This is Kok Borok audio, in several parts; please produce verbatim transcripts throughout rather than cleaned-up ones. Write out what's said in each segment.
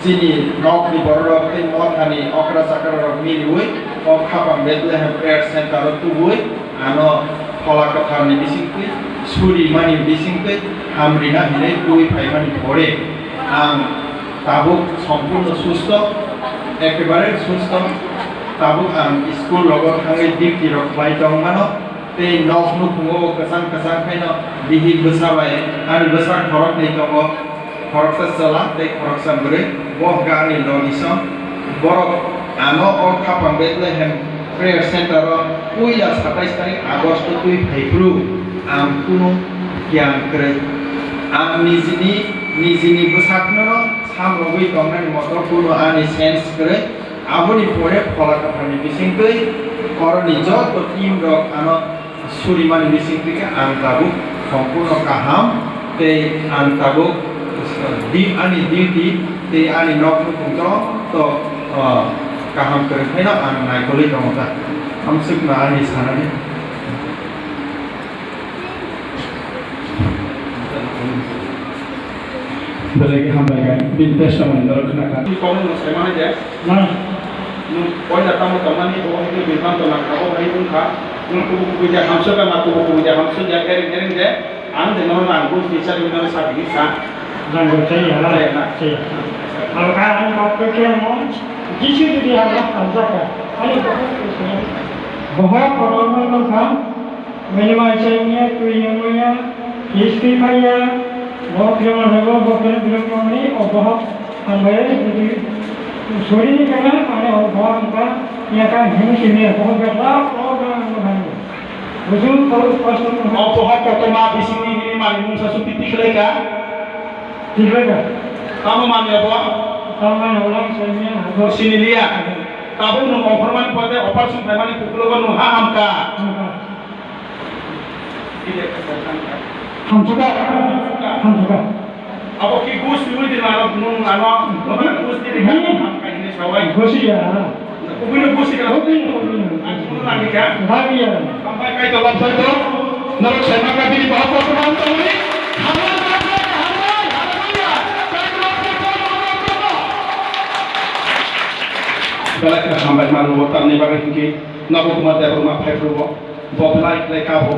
Chini nokni bororok tei mothani okra chakrarok miliui o Khapang Bethlehem Prayer Center o tubui ano Phola Kwtharni bisingtwi, surimani bisingtwi hamrina hinwi tubui phaimani phore ang tabuk sompurno susto, ekebare susto. Tabuk ang school rogo thangwi duty rok khlai tongmano. Tei nok nukhungo kwchang kwchang khaino bihik bwsa bai ani bwsa khoroknwi tongo, khoroksa chwla tei khoroksa bwrwi. Bo hwnkha ani logisong. Borok ano o Khapang Bethlehem Prayer Center o puila satais tarik August o twi phaiphuru ang kunu kiyang kwrwi. Ang nijini, nijini bwsakno samrogwi tongnani moto kunu ani sense kwrwi. Aboni pore Phola Kwtharni bisingtwi oroni joto team rok ano surimani bisingtwi khe ang tabuk sompurno kaham tei ang tabuk di-, ani duty tei ani nok nukhung joto, ah, kaham kwrwng khaino ang naikolwi tongo ta. Amsukno ani sanani. Belai khe hambai kha, bini testimony norok khna kha. Ni kok no sai ma hai de. Na. Nwng poila tamo tongmani bo hai khe bini tamo nang kha, bo hai wng kha. Nwng kubui kubui de hamsok kha, na kubui kubui de hamsok ya, ereng ereng de. Ang de nono nang bus ni chari nono sa bini sa. Nang bo chaya. Chaya na. Chaya. Ang ka ang kok ke mo. Jisu jodi ang hamjak kha. Ani kok ke mo. Bohok kotor no kha. Mini mai chengya, twi yungya, history phaiya, bo film rego, bo film film mani, o bohok hambai, suri ni kana, mane o bohok hamka, ya ka hini sini, bohok betla, o ka ang hambai. Buju, o kosto. O bohok kotorma bisingni hini mani mungsa su titi khlai ka? Titi khlai ka? Tamo mani abo? Tamo mani olang chengya, abo. Siniliya. Tabuk nwng ongkhormani pore operation khlaimani kukulogo nwng ha hamka. Hamka. Hamsuka. Hamsuka. Abo ki gus ni widi mano, nung ano, nung gus ni ri kan, hmm, hamka ini sawai. Gus ya. Kubui no gus ya. Kubui no, kubui no. Aku nang ni kan. Bagi ya. Sampai kai to lap sai to. Norok sai maka bini bahasa teman teman ni. Hambai, hambai, hambai, haleluya. Kai to lap sai to. Belai khe hambai mano, tamni bagwi hwnkhe nobo kuma debor ma phai phurubo. Bo belai khlai kha bo.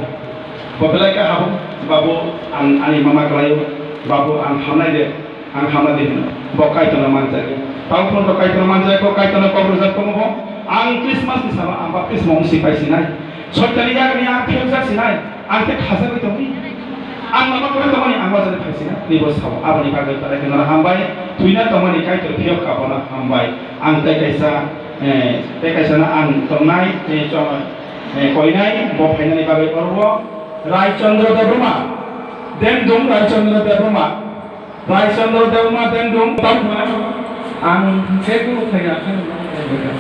Bo belai kha habo, babu ang ani mama kwlaio, babu ang hamnai de, ang hamna de hino. Bo Kaitorno manjak. Tamo phone rok Kaitorno manjak, bo Kaitorno kok rwjak tongo bo. Ang Christmas ni salo ang baptismo wng si pai sinai. Soitani yagni ang phiyokjak sinai. Ang khe khajagwi tongwi. Ang mama kwlai tongmani ang wajani phai sinai. Ni bo sao. Aboni bagwi belai khe norok hambai. Thwina tongmani Kaitor phiyok kha bono hambai. Ang tei kaisa, eh, tei kaisa no ang tongnai, eh, chong-, Eh, koinai bo phainani bagwi oro Rai Chandra Debbarma. Dendung Rai Chandra Debbarma. Rai Chandra Debbarma Dendung. Tamo ang khe kunu phaina khe nung tamo.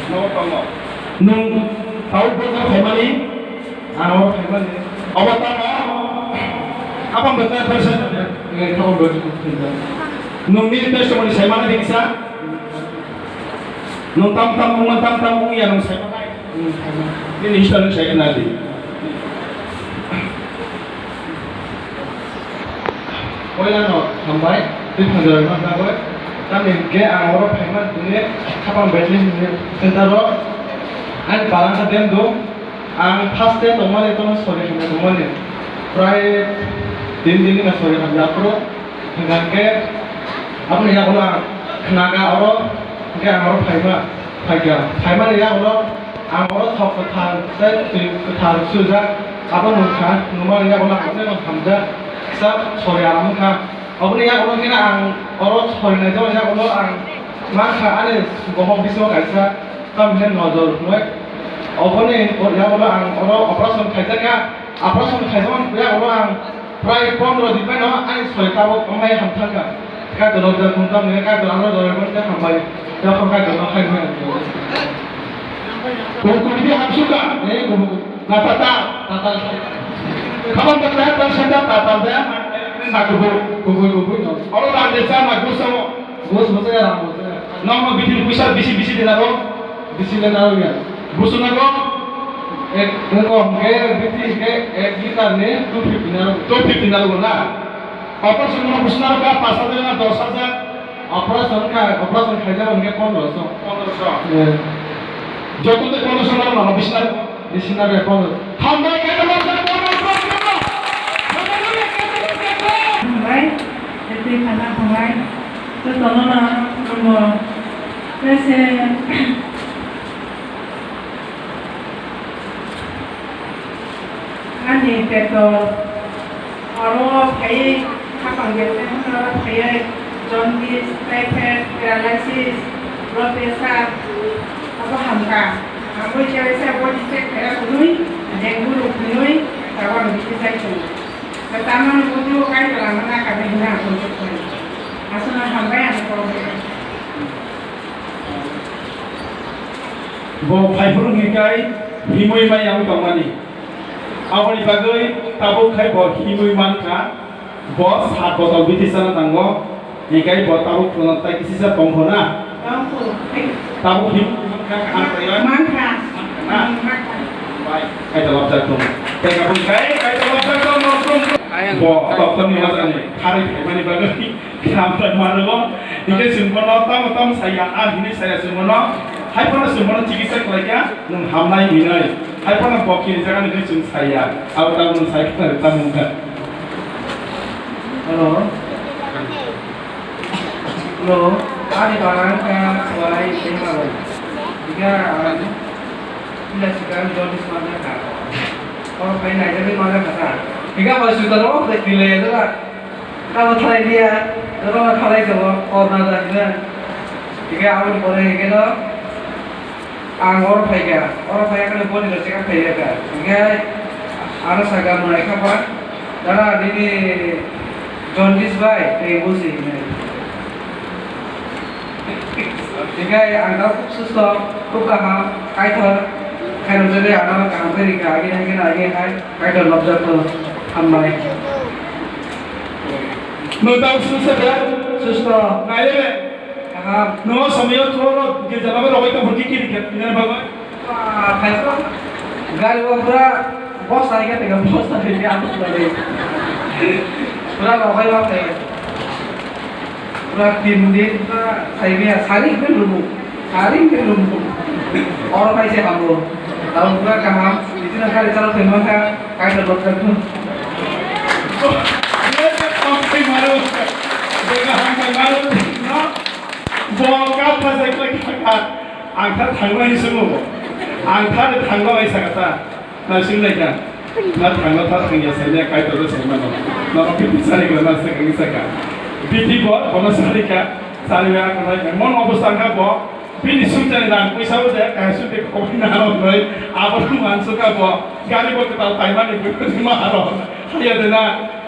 Nobo tamo. Nung tamo bo phaimani. Ano phaimani. Obo tamo. Khapang bwtha phaisa. Eh, khapang bwtha phaisa. Nungni testimony saimani diksa. Nung tam tam wngma tam tam wngya nung sai. Nini history nung sai khna di. Poila no hambai, twi phanjak rok no hambai. Tamni hwnkhe ang oro phaima tini khapang Bethlehem ni center o ani parang kha dem do. Ang first day tongmani tono sori hamya tongmani. Prai tin din ni sori hamya aphuru. Hwnkha hwnkhe aboni yagulo ang khna kha oro, hwnkhe ang oro phaima, phaikha. Phaimani yagulo ang oro thok kwthar tei twi kwthar sujak. Abo nukha, nukmani yagulo ang onek hamjak. Kisa sori aram wngkha. Oboni yagulo hwnkhe ang oro sori naijakmani yagulo ang mankha ani bohok bisingo kaisa. Tamni nojor hwnwi oboni yagulo ang oro operation khaijak kha. Operation khaijakmani yagulo ang prai pondro din phano ani soi tabuk wngmai hamthang kha. Kaitor rok jak thung tamni kaitor ang rok rok hambai. Jokhon kaitor no khaimai ang. Kung kung di hamsukha. Eh, kung kung. Na tatal. Tatal. Khabang tatal, tatal senda tatal da. Na kubui, kubui, kubui no. Oro rang de sa na gusa mo. Bus bus ya rang bus ya. Nokno bithi puisa bisi bisi de nago. Bisi le nago ya. Busu nago. Ek, nokno hwnkhe bithi hwnkhe ek liter ni two fifty nago. Two fifty nago na. Operation no busu nago ka paanch hajar na dos hajar. Operation kha, operation khaijak hwnkhe pondro song. Pondro song. Eh. Joto de pondro song nang nang, missionary. Missionary pondro. Hambai khe tamo pondro song. Hambai, tete khana hambai. To tono na, tono. Tese. Ani peto oro phaiwi, hapang bebak oro phaiwi jaundice, typhoid, paralysis, blood pressure abo hamkha. Hamwi se waisa body check khaira hwnwi dengue rok hwnwi tabang bisi chai tongo. Tamani bujo kai tala mana kabe hina hwnwi. Aswkno hambai ani kok. Bo phaiphuru hwnwi kai himwi mai ang tongmani. Aboni bagwi tabuk khai bo himwi mankha. Bo sat botol bithi chana nango. Hikai bo tabuk phunuk tai kisisa tongkho na. Tongkho. Tabuk himwi mankha. Mankha. Mankha. Bai, kaita lobjak tong. Tei kabun kai, kaita lobjak tong, no tong. Bo, toktorni wajani, kharwi phaimani bagwi. Khamtai mano, hingke chwng bono tamo tamo saya, a hinwi saya chwng bono, hai phano chwng bono chikitsa khlaikha, nwng hamnai hinwi, hai phano bo kini jaga ni chwng saya, abo tamo nwng sai kha, tamo wngkha. Hello. Hello. Ani barang ka walai tengma lai. Tiga, ah, ila sikang jodi semana ka. Oro phai naijagwi manjakha ta. Hinkhe abo sutaro de kile ya jora. Tamo thalai dia, jora thalai jabo, korna da hina. Hinkhe aboni pore hinkhe no ang oro phaikha, oro phaikha khe boni rok chekha phaikha. Hinkhe ano saka mwnai kha ba, dada nini jaundice bai tei busi hinwi. Hinkhe ang da khub susto, khub kaham, Kaitor, Kaitor jodi ano kaham khe rikha, agini hai khe no agini hai, Kaitor nokjak no hambai. Nwng da susto da? Susto. Naile be? Kaham. Nwng o somoyo chwlo girja bagwi rogwi tong phuru kiri khe, nini bagwi? Ah, khaisa gari o pura bosta hai khe tega, bosta hai khe ang pura le. Pura rogwi ma khe. Pura tin din pura sai maya sari khe lumu. Sari khe lumu. Oro pai se hambo. Tamo pura kaham. Itino gari chalo thai mankha. Kaisa doktor tu. Bo kap thajak lai kha. Ang kha thangnai swngo bo. Ang kha de thangno ai saka ta. Na swng lai kha. Na thangno tha thangya sai ne Kaitor de sai mano. Na bithi sari kha na swkang saka. Bithi bo bono sari kha. Sari ya kha nai mon obostha kha bo. Bini sujani rang puisa bo de kaisa de khoboi na rok noi. Abo tu mansuka bo. Gari bo kwtal taimani bo ma aro. Haya de na.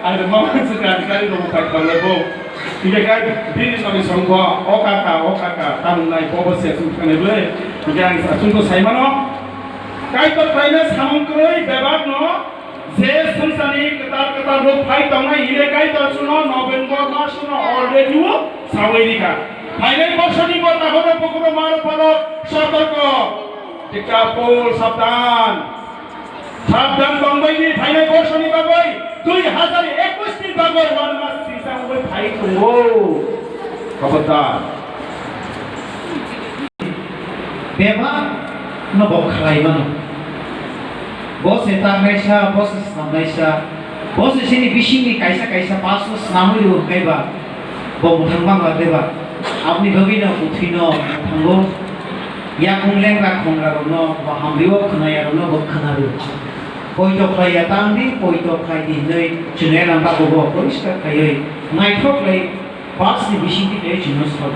Ai de ma mansuka gari bo pai khole bo. Hingke kai bini sami songbo, o kaka, o kaka, tamung nai bobo se sung thane ble. Hingke ang sa sungko saimano. Kaitor kaina samung kroi bebak no. Je swngcharni kwtal kwtal rok phai tongnai hwnwi Kaitor chwngno November masono already o sawi rikha. Phainai borsoni bo takhoro bukhoro maro pharo sotorko. Tikka pol sabdan. Sabdan tongbaidi phainai borsoni bagwi dui hazar ekwis ni bagwi one mas sisa wngwi phai tongo. Khabardar. Bebak no bo khlai mano. Bo se ta kaisa, bo se snam kaisa, bo se sini bisingni kaisa kaisa pass o snamwi rw kaiba, bo mwthang bangla deba. Aboni bagwi no bwthwi no mwthango. Yakung lengra khongra rok no bo hamri o khwnaya rok no bo khwna rw. Poito khlai ya tang di, poito khlai di hinwi chwngya nang ba bo poriskar khaiwi naithok lai pass ni bisingtwi khlai chwngno sal.